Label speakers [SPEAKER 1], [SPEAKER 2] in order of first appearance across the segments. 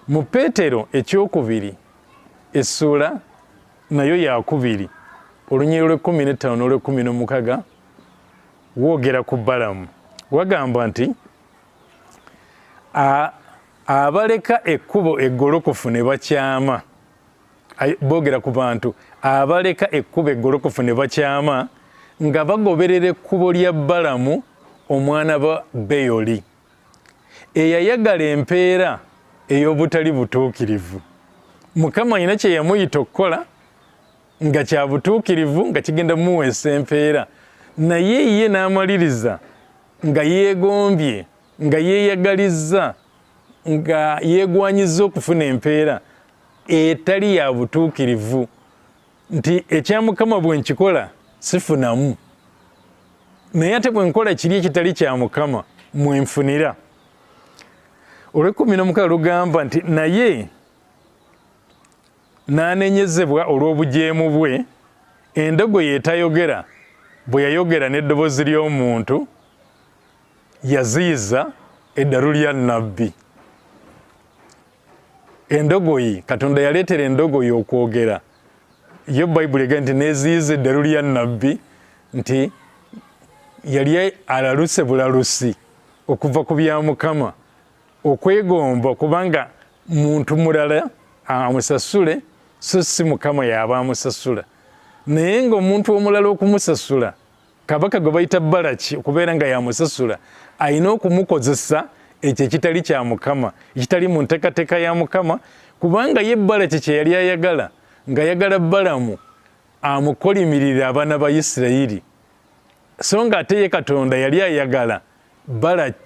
[SPEAKER 1] Mu Peetero ekyokubiri essuula nayo yakubiri, olunyiriri lw'e15 n'olw'e16, woogera ku Balamu, wagamba nti abaleka ekkubo eggolokofu ne bakyama. Boogera ku bantu abaleka ekkubo eggolokofu ne bakyama nga bagoberera ekkubo lya Balamu omwana wa Beyoli, eyayagala empeera ey'obutali butuukirivu. Mukama alina kye yamuyita okukola nga kya butuukirivu, nga kigenda muweesa empeera, naye ye n'amaliriza nga yeegombye, nga yeeyagalizza, nga yeegwanyizza okufuna empeera etali ya butuukirivu, nti ekya Mukama bwe nkikola sifunamu, naye ate bwe nkola kiri ekitali kya Mukama mwenfunira. Olw'e16 lugamba nti naye n'anenyezebwa olw'obujeemu bwe, endogoyi etayogera bwe yayogera n'eddoboozi ly'omuntu, yaziyiza eddalu lya nnabbi. Endogoyi, Katonda yaleetera endogoyi okwogera. Yo Bayibuli egamba nti neziyiza eddalu lya nnabbi, nti yali alaluse bulalusi okuva ku bya Mukama, okwegomba kubanga muntu mulala amusasule, so si Mukama yaba amusasula. Naye ng'omuntu omulala okumusasula, kabaka gwe bayita Balaki okubeera nga yamusasula, alina okumukozesa ekyo ekitali kya Mukama, ekitali mu nteekateeka ya Mukama, kubanga ye Balaki kye yali ayagala, ng'ayagala Balamu amukolimirire abaana ba Isirayiri, so nga ate ye Katonda yali ayagala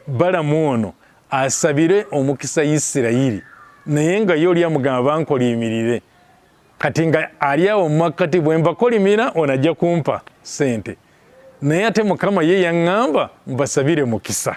[SPEAKER 1] Balamu ono asabire omukisa Isirayiri, naye nga ye oli amugamba bankolimirire. Kati nga ali awo mu makkati, bwe mbakolimira ono ajja kumpa ssente, naye ate Mukama ye yaŋŋamba mbasabire mukisa.